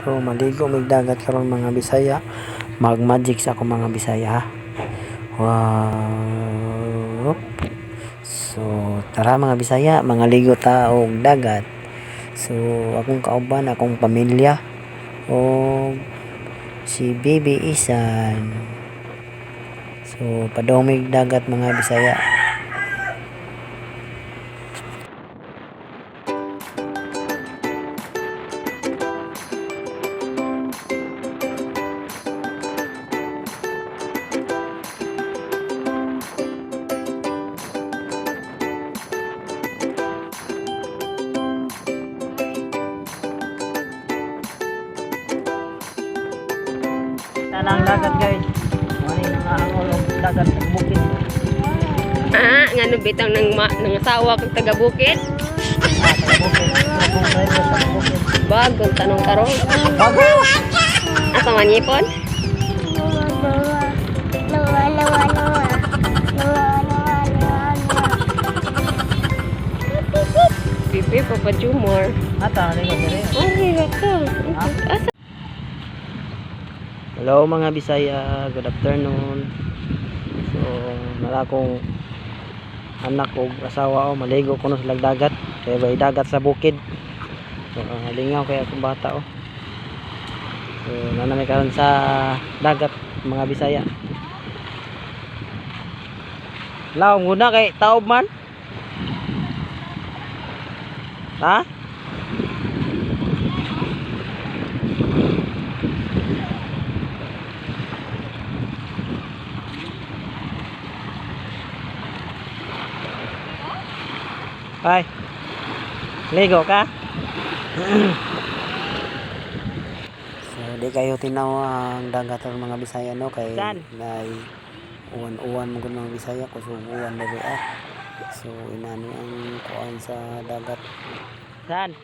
So maligo mig dagat karon, mga Bisaya. Mag magic sa ako, mga Bisaya, ha. Wow. So tara, mga Bisaya, mga ligo ta og dagat. So akong kauban, akong pamilya og si Baby Isan. So padung mig dagat, mga Bisaya. Tanang dagat, guys. Mani nang angol og dagat sa bukid. Ah, ngano bitaw ng ma, ng asawa kong taga bukid? Ah, taga bukid. Akong driver taga bukid. Bagong tanong karon. Bago. Asa man ipon? Pipi Papa Jumor. Ata ni ko dire. Ay, ka. Asa? Hello, mga Bisaya, good afternoon. So, nara akong anak og asawa o maligo kuno sa dagat kay bay dagat sa bukid. So, lingaw kay akong bata oh. So, naa mi karon sa dagat, mga Bisaya. Laom guna kay taob man. Ha? Ay. Ligo ka? So di kayo tinaw ang dagat ang mga Bisaya, no, kay Saan? Nay uwan-uwan mo gud, mga Bisaya, kusog uwan diri ah. So inani ang kuan sa dagat. Saan?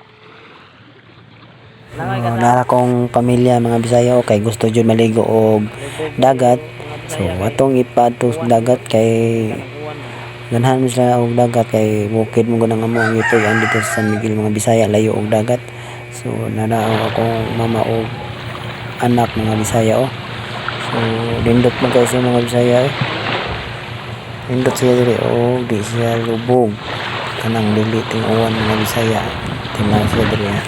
Langoy ka So, sa. nara kong pamilya, mga Bisaya, okay gusto jud maligo og dagat. So atong ipadto sa dagat kay ganahan mo sila og dagat kay bukid mo gud ang amo ang itugan dito sa San Miguel, mga Bisaya, layo og dagat. So nana ang akong mama og anak, mga Bisaya, oh. So nindot man kayo sa mga Bisaya eh. Nindot siya diri oh, di siya lubog. Kanang dili ting uwan, mga Bisaya. Tinaw siya diri ah.